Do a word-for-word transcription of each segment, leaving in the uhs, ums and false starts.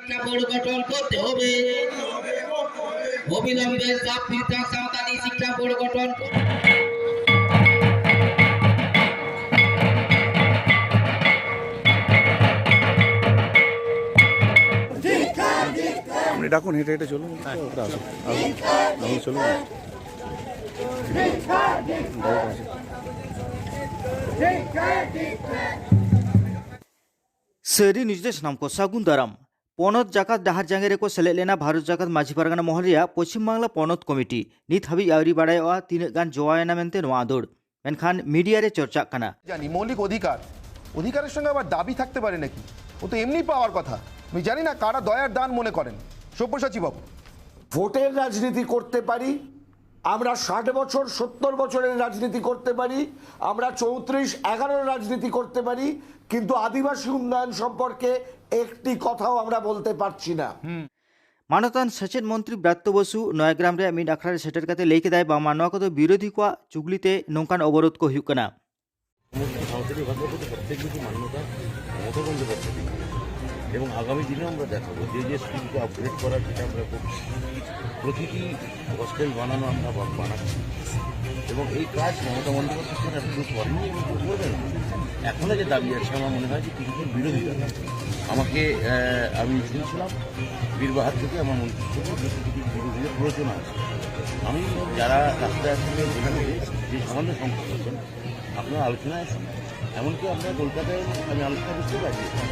শিক্ষা বোর্ড গঠন করতে হবে। অবিলম্বে সাব ফিল্টার সাঁওতালি শিক্ষা বোর্ড গঠন। আপনি ডাকুন, হেঁটে হেঁটে চলুন। ওরা আসুন, আসুন, আপনি চলুন। ᱥᱟᱹᱨᱤ ᱱᱤᱭᱩᱡᱽ ᱨᱮ ᱥᱟᱱᱟᱢ ᱠᱚ ᱥᱟᱹᱜᱩᱱ ᱫᱟᱨᱟᱢ᱾ ᱯᱚᱱᱚᱛ ᱡᱟᱠᱟᱛ ᱰᱟᱦᱟᱨ ᱡᱟᱸᱜᱮ ᱨᱮᱠᱚ ᱥᱮᱞᱮᱫ ᱞᱮᱱᱟ ᱵᱷᱟᱨᱚᱛ ᱡᱟᱠᱟᱛ ᱢᱟᱹᱡᱷᱤ ᱯᱟᱨᱜᱟᱱᱟ ᱢᱚᱦᱚᱞ ᱨᱮᱭᱟᱜ ᱯᱚᱪᱷᱤᱢ ᱵᱟᱝᱞᱟ ᱯᱚᱱᱚᱛ ᱠᱚᱢᱤᱴᱤ᱾ ᱱᱤᱛ ᱦᱟᱹᱵᱤᱡ ᱟᱹᱣᱨᱤ ᱵᱟᱲᱟᱭᱚᱜᱼᱟ ᱛᱤᱱᱟᱹᱜ ᱜᱟᱱ ᱡᱚᱣᱟᱣ ᱮᱱᱟ ᱢᱮᱱᱛᱮ ᱱᱚᱣᱟ ᱟᱸᱫᱳᱲ, ᱢᱮᱱᱠᱷᱟᱱ ᱢᱤᱰᱤᱭᱟ ᱨᱮ ᱪᱚᱨᱪᱟᱜ ᱠᱟᱱᱟ᱾ জানি মৌলিক অধিকার, অধিকারের সঙ্গে আবার দাবি থাকতে পারে নাকি? ও তো এমনি পাওয়ার কথা। আমি জানি না কারা দয়ার দান মনে করেন। সব্যসাচী বাবু। ভোটের রাজনীতি করতে পারি, আমরা ষাট বছর, সত্তর বছরের রাজনীতি করতে পারি, আমরা চৌত্রিশ এগারোর রাজনীতি করতে পারি, কিন্তু আদিবাসী উন্নয়ন সম্পর্কে একটি কথাও আমরা বলতে পারছি না। ᱢᱟᱱᱚᱛᱟᱱ ᱥᱮᱪᱮᱫ ᱢᱚᱱᱛᱨᱤ ᱵᱨᱟᱛᱛᱚ ᱵᱚᱥᱩ ᱱᱚᱭᱟᱜᱨᱟᱢ ᱨᱮᱭᱟᱜ ᱢᱤᱫ ᱟᱠᱷᱲᱟ ᱨᱮ ᱥᱮᱴᱮᱨ ᱠᱟᱛᱮ ᱞᱟᱹᱭ ᱠᱮᱫᱟᱭ, ᱵᱟᱝᱢᱟ ᱱᱚᱣᱟ ᱠᱚᱫᱚ ᱵᱤᱨᱳᱫᱷᱤ ᱠᱚᱣᱟᱜ ᱪᱩᱜᱽᱞᱤ ᱛᱮ ᱱᱚᱝᱠᱟᱱ ᱚᱵᱚᱨᱳᱫᱷ ᱠᱚ ᱦᱩᱭᱩᱜ ᱠᱟᱱᱟ᱾ সমস্ত সাঁওতালি ভাষার প্রতি প্রত্যেক কিছু মান্যতা মমতা বন্দ্যোপাধ্যায় দিয়েছে। এবং আগামী দিনে আমরা দেখাবো যে যে স্কুলকে আপগ্রেড করার, যেটা আমরা করছি, প্রতিটি হস্টেল বানানো আমরা বা-, বানাচ্ছি। এবং এই কাজ মমতা বন্দ্যোপাধ্যায় এখনো করেনি এবং করবেন না। এখনো যে দাবি আছে, আমার মনে হয় যে কিছুদিন বিরোধিতা। আমাকে, আহ, আমি শুনছিলাম বীরবাহার থেকে আমার মন্ত্রিসভার কিছু কিছু বিরোধীদের প্ররোচনা আছে। আমি যারা রাস্তায় আসলে বলবো যে, যে সামান্য সংখ্যক আছেন, আপনারা আলোচনায় আসুন। এমনকি আপনারা কলকাতায় এলে আমি আলোচনা করতে রাজি আছি।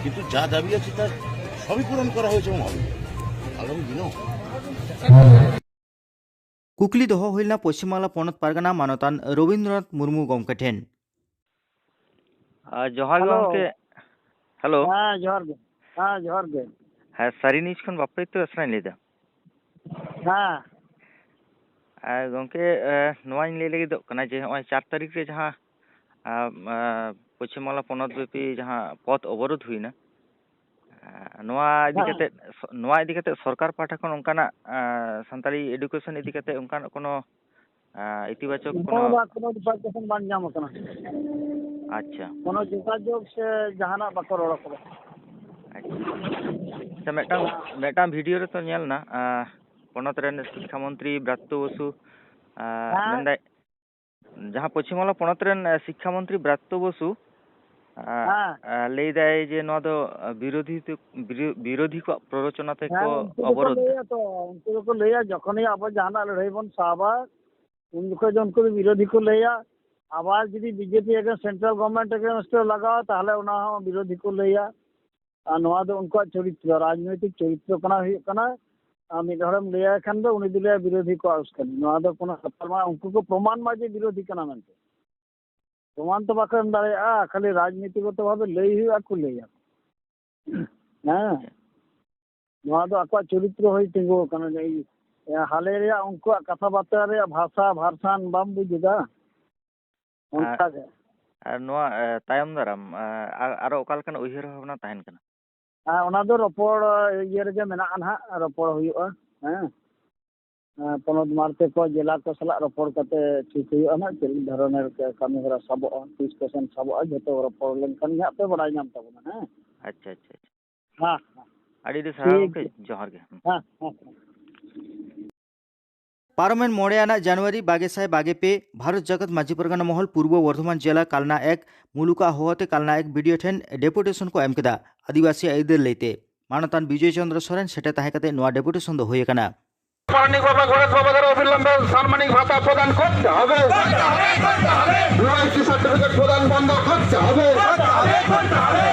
কিন্তু যা দাবি আছে তার সবই পূরণ করা হয়েছে এবং হবে। আগামী দিনেও। ᱠᱩᱠᱞᱤ ᱫᱚᱦᱚ ᱦᱩᱭ ᱞᱮᱱᱟ ᱯᱚᱪᱷᱤᱢ ᱵᱟᱝᱞᱟ ᱯᱚᱱᱚᱛ ᱯᱟᱨᱜᱟᱱᱟ ᱢᱟᱱᱚᱛᱟᱱ ᱨᱚᱵᱤᱱᱫᱨᱚᱱᱟᱛᱷ ᱢᱩᱨᱢᱩ ᱜᱚᱢᱠᱮ ᱴᱷᱮᱱ᱾ ᱟᱨ ᱡᱚᱦᱟᱨ ᱜᱮ ᱦᱮᱞᱳ᱾ ᱜᱚᱢᱠᱮ᱾ ᱦᱮᱞᱳ᱾ ᱦᱮᱸ, ᱡᱚᱦᱟᱨ ᱜᱮ᱾ ᱦᱮᱸ, ᱡᱚᱦᱟᱨ ᱜᱮ᱾ ᱦᱮᱸ, ᱥᱟᱹᱨᱤ ᱱᱤᱭᱩᱡᱽ ᱠᱷᱚᱱ ᱵᱟᱯᱨᱤᱛᱚ ᱟᱥᱨᱟᱧ ᱞᱟᱹᱭᱫᱟ᱾ ᱦᱮᱸ᱾ ᱟᱨ ᱜᱚᱢᱠᱮ, ᱮ, ᱱᱚᱣᱟᱧ ᱞᱟᱹᱭ ᱞᱟᱹᱜᱤᱫᱚᱜ ᱠᱟᱱᱟ ᱡᱮ ᱱᱚᱜᱼᱚᱭ ᱪᱟᱨ ᱛᱟᱹᱨᱤᱠᱷ ᱨᱮ ᱡᱟᱦᱟᱸ, ᱟ, ᱟ, ᱯᱚᱪᱷᱤᱢ ᱵᱟᱝᱞᱟ ᱯᱚᱱᱚᱛ ᱵᱮᱯᱤ ᱡᱟᱦᱟᱸ ᱯᱚᱛᱷ ᱚᱵᱚᱨᱳᱫᱷ ᱦᱩᱭᱱᱟ, ᱟ, ᱱᱚᱣᱟ ᱤᱫᱤ ᱦᱮᱸ᱾ ᱠᱟᱛᱮ, ᱱᱚᱣᱟ ᱤᱫᱤ ᱠᱟᱛᱮ ᱥᱚᱨᱠᱟᱨ ᱯᱟᱦᱴᱟ ᱠᱷᱚᱱ ᱚᱱᱠᱟᱱᱟᱜ, ᱟ, ᱥᱟᱱᱛᱟᱲᱤ ᱮᱰᱩᱠᱮᱥᱚᱱ ᱤᱫᱤ ᱠᱟᱛᱮ ᱚᱱᱠᱟᱱᱟᱜ ᱠᱳᱱᱳ, ᱟ, ᱤᱛᱤᱵᱟᱪᱚᱠ ᱵᱟᱝ, ᱠᱳᱱᱳ ᱵᱟᱝ, ᱠᱳᱱᱳ ᱰᱤᱯᱟᱨᱠᱮᱥᱚᱱ ᱵᱟᱝ ᱧᱟᱢ ᱟᱠᱟᱱᱟ᱾ ᱟᱪᱪᱷᱟ᱾ ᱠᱳᱱᱳ ᱡᱳᱜᱟᱡᱳᱜᱽ ᱥᱮ ᱡᱟᱦᱟᱱᱟᱜ ᱵᱟᱠᱚ ᱨᱚᱲ ᱟᱠᱟᱫᱟ᱾ ᱟᱪᱪᱷᱟ᱾ ᱟᱪᱪᱷᱟ, ᱢᱤᱫᱴᱟᱝ, ᱢᱤᱫᱴᱟᱝ ᱵᱷᱤᱰᱤᱭᱳ ᱨᱮᱛᱚ ᱧᱮᱞ ᱮᱱᱟ, ᱟᱸ, ᱯᱚᱱᱚᱛ ᱨᱮᱱ ᱥᱤᱠᱠᱷᱟ ᱢᱚᱱᱛᱨᱤ ᱵᱨᱟᱛᱛᱚ ᱵᱚᱥᱩ, ᱟᱸ, ᱦᱮᱸ᱾ ᱢᱮᱱᱫᱟᱭ, ᱡᱟᱦᱟᱸ ᱯᱚᱪᱷᱤᱢ ᱵᱟᱝᱞᱟ ᱯᱚᱱᱚᱛ ᱨᱮᱱ, ᱟᱸ, ᱥᱤᱠᱠᱷᱟ ᱢᱚᱱᱛᱨᱤ ᱵᱨᱟᱛᱛᱚ ᱵᱚᱥᱩ, ᱟᱸ, ᱦᱮᱸ᱾ ᱟᱸ, ᱞᱟᱹᱭᱫᱟᱭ ᱡᱮ ᱱᱚᱣᱟ ᱫᱚ, ᱟᱸ, ᱵᱤᱨᱳᱫᱷᱤ ᱛᱮ, ᱵᱤᱨᱳ-, ᱵᱤᱨᱳᱫᱷᱤ ᱠᱚᱣᱟᱜ ᱯᱨᱚᱨᱚᱪᱚᱱᱟ ᱛᱮᱠᱚ ᱦᱮᱸ, ᱩᱱᱠᱩ ᱫᱚᱠᱚ ᱚᱵᱚᱨᱳᱫᱷ ᱫᱟ᱾ ᱞᱟᱹᱭᱟ ᱛᱚ, ᱩᱱᱠᱩ ᱫᱚᱠᱚ ᱞᱟᱹᱭᱟ, ᱡᱚᱠᱷᱚᱱ ᱜᱮ ᱟᱵᱚ ᱡᱟᱦᱟᱱᱟᱜ ᱞᱟᱹᱲᱦᱟᱹᱭ ᱵᱚᱱ ᱥᱟᱵᱟ, ᱩᱱ ᱡᱚᱠᱷᱚᱡ ᱫᱚ ᱩᱱᱠᱩ ᱫᱚ ᱵᱤᱨᱳᱫᱷᱤ ᱠᱚ ᱞᱟᱹᱭᱟ᱾ ᱟᱵᱟᱨ ᱡᱩᱫᱤ BJP against, central government against ᱞᱟᱜᱟᱣᱟ, ᱛᱟᱦᱞᱮ ᱚᱱᱟ ᱦᱚᱸ ᱵᱤᱨᱳᱫᱷᱤ ᱠᱚ ᱞᱟᱹᱭᱟ᱾ ᱟᱨ ᱱᱚᱣᱟ ᱫᱚ ᱩᱱᱠᱩᱣᱟᱜ ᱪᱚᱨᱤᱛᱨᱚ, ᱨᱟᱡᱽᱱᱳᱭᱛᱤᱠ ᱪᱚᱨᱤᱛᱨᱚ ᱠᱟᱱᱟ, ᱦᱩᱭᱩᱜ ᱠᱟᱱᱟ, ᱟᱨ ᱢᱤᱫ ᱦᱚᱲᱮᱢ ᱞᱟᱹᱭᱟᱭ ᱠᱷᱟᱱ ᱫᱚ ᱩᱱᱤ ᱫᱚ ᱞᱟᱹᱭᱟ ᱵᱤᱨᱳᱫᱷᱤ ᱠᱚᱣᱟᱜ ᱩᱥᱠᱟᱹᱱᱤ᱾ ᱱᱚᱣᱟ ᱫᱚ ᱠᱳᱱᱳ ᱵᱮᱯᱟᱨ ᱢᱟ, ᱩᱱᱠᱩ ᱠᱚ ᱯᱨᱚᱢᱟᱱ ᱢᱟ ᱡᱮ ᱵᱤᱨᱳᱫᱷᱤ ᱠᱟᱱᱟ ᱢᱮᱱᱛᱮ᱾ ᱯᱨᱚᱢᱟᱱ ᱛᱚ ᱵᱟᱠᱚ ᱮᱢ ᱫᱟᱲᱮᱭᱟᱜᱼᱟ, ᱠᱷᱟᱹᱞᱤ ᱨᱟᱡᱽᱱᱤᱛᱤᱜᱚᱛᱚ ᱵᱷᱟᱵᱮ ᱞᱟᱹᱭ ᱦᱩᱭᱩᱜᱼᱟ, ᱠᱚ ᱞᱟᱹᱭᱟ᱾ ᱦᱮᱸ, ᱱᱚᱣᱟ ᱫᱚ ᱟᱠᱚᱣᱟᱜ ᱪᱚᱨᱤᱛᱨᱚ ᱦᱩᱭ ᱛᱤᱸᱜᱩ ᱟᱠᱟᱱᱟ᱾ ᱡᱮ ᱤᱧ, ᱦᱟᱞᱮ ᱨᱮᱭᱟᱜ ᱩᱱᱠᱩᱣᱟᱜ ᱠᱟᱛᱷᱟ ᱵᱟᱨᱛᱟ ᱨᱮᱭᱟᱜ ᱵᱷᱟᱥᱟ ᱵᱷᱟᱨᱥᱟᱱ ᱵᱟᱢ ᱵᱩᱡ ᱮᱫᱟ? ᱟᱨ, ᱚᱱᱠᱟ ᱜᱮ᱾ ᱟᱨ ᱱᱚᱣᱟ, ᱮ, ᱛᱟᱭᱚᱢ ᱫᱟᱨᱟᱢ, ᱮ, ᱟᱨ, ᱟᱨᱚ ᱚᱠᱟ ᱞᱮᱠᱟᱱ ᱩᱭᱦᱟᱹᱨ ᱵᱷᱟᱵᱽᱱᱟ ᱛᱟᱦᱮᱱ ᱠᱟᱱᱟ? ᱟᱨ ᱚᱱᱟ ᱫᱚ ᱨᱚᱯᱚᱲ, ᱤᱭᱟᱹ ᱨᱮᱜᱮ ᱢᱮᱱᱟᱜᱼᱟ ᱱᱟᱦᱟᱜ, ᱨᱚᱯᱚᱲ ᱦᱩᱭᱩᱜᱼᱟ᱾ ᱦᱮᱸ, ᱮ, ᱯᱚᱱᱚᱛ ᱢᱟᱨᱛᱮ ᱠᱚ, ᱡᱮᱞᱟ ᱠᱚ ᱥᱟᱞᱟᱜ ᱨᱚᱯᱚᱲ ᱠᱟᱛᱮ ᱴᱷᱤᱠ ᱦᱩᱭᱩᱜᱼᱟ ᱱᱟᱦᱟᱜ, ᱪᱮᱫ ᱫᱷᱚᱨᱚᱱᱮᱨ ᱠᱟᱹᱢᱤ ᱦᱚᱨᱟ ᱥᱟᱵᱚᱜᱼᱟ, ᱛᱤᱥ ᱠᱚᱥᱮᱱ ᱥᱟᱵᱚᱜᱼᱟ, ᱡᱷᱚᱛᱚ ᱨᱚᱯᱚᱲ ᱞᱮᱱᱠᱷᱟᱱ ᱜᱮ ᱦᱟᱸᱜ ᱯᱮ ᱵᱟᱲᱟᱭ ᱧᱟᱢ ᱛᱟᱵᱚᱱᱟ᱾ ᱦᱮᱸ᱾ ᱟᱪᱪᱷᱟ, ᱟᱪᱪᱷᱟ, ᱟᱪᱪᱷᱟ᱾ ᱦᱮᱸ, ᱦᱮᱸ᱾ ᱟᱹᱰᱤ ᱟᱹᱰᱤ ᱥᱟᱨᱦᱟᱣ ᱴᱷᱤᱠ ᱜᱚᱢᱠᱮ, ᱜᱮᱭᱟ᱾ ᱡᱚᱦᱟᱨ ᱜᱮ᱾ ᱦᱮᱸ, ᱦᱮᱸ, ᱦᱮᱸ᱾ ᱯᱟᱨᱚᱢᱮᱱ ᱢᱚᱬᱮ ᱟᱱᱟᱜ ᱡᱟᱱᱩᱣᱟᱨᱤ ᱵᱟᱜᱮ ᱥᱟᱭ ᱵᱟᱜᱮ ᱯᱮ ᱵᱷᱟᱨᱚᱛ ᱡᱟᱠᱟᱛ ᱢᱟᱹᱡᱷᱤ ᱯᱟᱨᱜᱟᱱᱟ ᱢᱚᱦᱚᱞ ᱯᱩᱨᱵᱚ ᱵᱚᱨᱫᱷᱚᱢᱟᱱ ᱡᱮᱞᱟ ᱠᱟᱞᱱᱟ ᱮᱠ ᱢᱩᱞᱩᱠᱟᱜ ᱦᱚᱦᱚᱛᱮ ᱠᱟᱞᱱᱟ ᱮᱠ ᱵᱤᱰᱤᱳ ᱴᱷᱮᱱ ᱰᱮᱯᱩᱴᱮᱥᱚᱱ ᱠᱚ ᱮᱢ ᱠᱮᱫᱟ ᱟᱹᱫᱤᱵᱟᱹᱥᱤ ᱟᱹᱭᱫᱟᱹᱨ ᱞᱟᱹᱭᱛᱮ᱾ ᱢᱟᱱᱚᱛᱟᱱ ᱵᱤᱡᱚᱭ ᱪᱚᱸᱫᱽᱨᱚ ᱥᱚᱨᱮᱱ ᱥᱮᱴᱮᱨ ᱛᱟᱦᱮᱸ ᱠᱟᱛᱮ ᱱᱚᱣᱟ ᱰᱮᱯᱩᱴᱮᱥᱚᱱ ᱫᱚ ᱦᱩᱭ ᱟᱠᱟᱱᱟ᱾ পারণিক বাবা গণেশ বাবা দ্বারা অবিলম্বে সম্মানিক ভাতা প্রদান করতে হবে। বিবাহ সার্টিফিকেট প্রদান বন্ধ করতে হবে।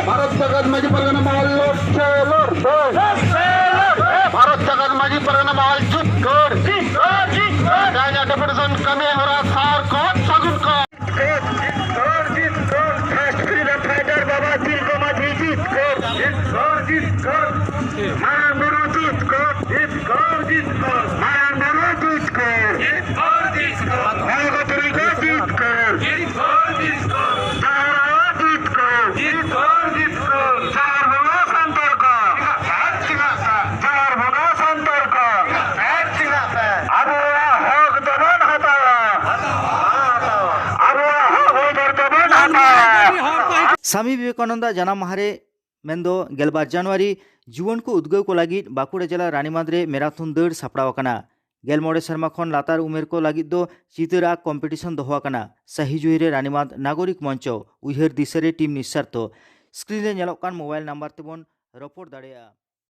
ভারত জাকাত মাঝি পারগানা মহল লড়ছে, লড়বে। ভারত জাকাত মাঝি পারগানা মহল জিত কর। জিত কর, জিত কর। গাঁজা ডেপুটেশন কমিয়ে ওরা সার কর, সাগুন কর। জিত কর, জিত কর। ফার্স্ট ফ্রিডম ফাইটার বাবা তিলক মাঝি জিত কর। জিত কর, জিত কর। মারান বড় জিত কর। জিত কর, জিত কর। মারান বড় জিত কর। জিত কর, জিত কর। ভারত দুর্গ জিত কর। জিত কর, জিত কর। তারা জিত কর। জিত কর, জিত কর। চার বড় সন্তর্ক। চার বড় সন্তর্ক। ᱟᱵᱚᱣᱟᱜ ᱦᱚᱠ ᱫᱚᱵᱚᱱ ᱦᱟᱛᱟᱣᱟ᱾ ᱟᱵᱚᱣᱟᱜ ᱦᱚᱠ ᱟᱹᱭᱫᱟᱹᱨ ᱫᱚᱵᱚᱱ ᱦᱟᱛᱟᱣᱟ᱾ ᱥᱟᱢᱤ ᱵᱤᱵᱮᱠᱟᱱᱚᱱᱫᱟᱜ ᱡᱟᱱᱟᱢ ᱢᱟᱦᱟ ᱨᱮ ᱢᱮᱱᱫᱚ ᱜᱮᱞᱵᱟᱨ ᱡᱟᱱᱩᱣᱟᱨᱤ ᱡᱩᱣᱟᱹᱱ ᱠᱚ ᱩᱫᱽᱜᱟᱹᱣ ᱠᱚ ᱞᱟᱹᱜᱤᱫ ᱵᱟᱸᱠᱩᱲᱟ ᱡᱮᱞᱟ ᱨᱟᱱᱤᱵᱟᱸᱫᱷ ᱨᱮ ᱢᱮᱨᱟᱛᱷᱚᱱ ᱫᱟᱹᱲ ᱥᱟᱯᱲᱟᱣ ᱟᱠᱟᱱᱟ᱾ ᱜᱮᱞ ᱢᱚᱬᱮ ᱥᱮᱨᱢᱟ ᱠᱷᱚᱱ ᱞᱟᱛᱟᱨ ᱩᱢᱮᱨ ᱠᱚ ᱞᱟᱹᱜᱤᱫ ᱫᱚ ᱪᱤᱛᱟᱹᱨ ᱟᱸᱠ ᱠᱚᱢᱯᱤᱴᱤᱥᱚᱱ ᱫᱚᱦᱚ ᱟᱠᱟᱱᱟ᱾ ᱥᱟᱹᱦᱤ ᱡᱩᱦᱤ ᱨᱮ ᱨᱟᱱᱤᱵᱟᱸᱫᱷ ᱱᱟᱜᱚᱨᱤᱠ ᱢᱚᱧᱪᱚ, ᱩᱭᱦᱟᱹᱨ ᱫᱤᱥᱟᱹ ᱨᱮ ᱴᱤᱢ ᱱᱤᱥᱥᱟᱨᱛᱷᱚ᱾ ᱥᱠᱨᱤᱱ ᱨᱮ ᱧᱮᱞᱚᱜ ᱠᱟᱱ ᱢᱳᱵᱟᱭᱤᱞ ᱱᱟᱢᱵᱟᱨ ᱛᱮᱵᱚᱱ ᱨᱚᱯᱚᱲ ᱫᱟᱲᱮᱭᱟᱜᱼᱟ᱾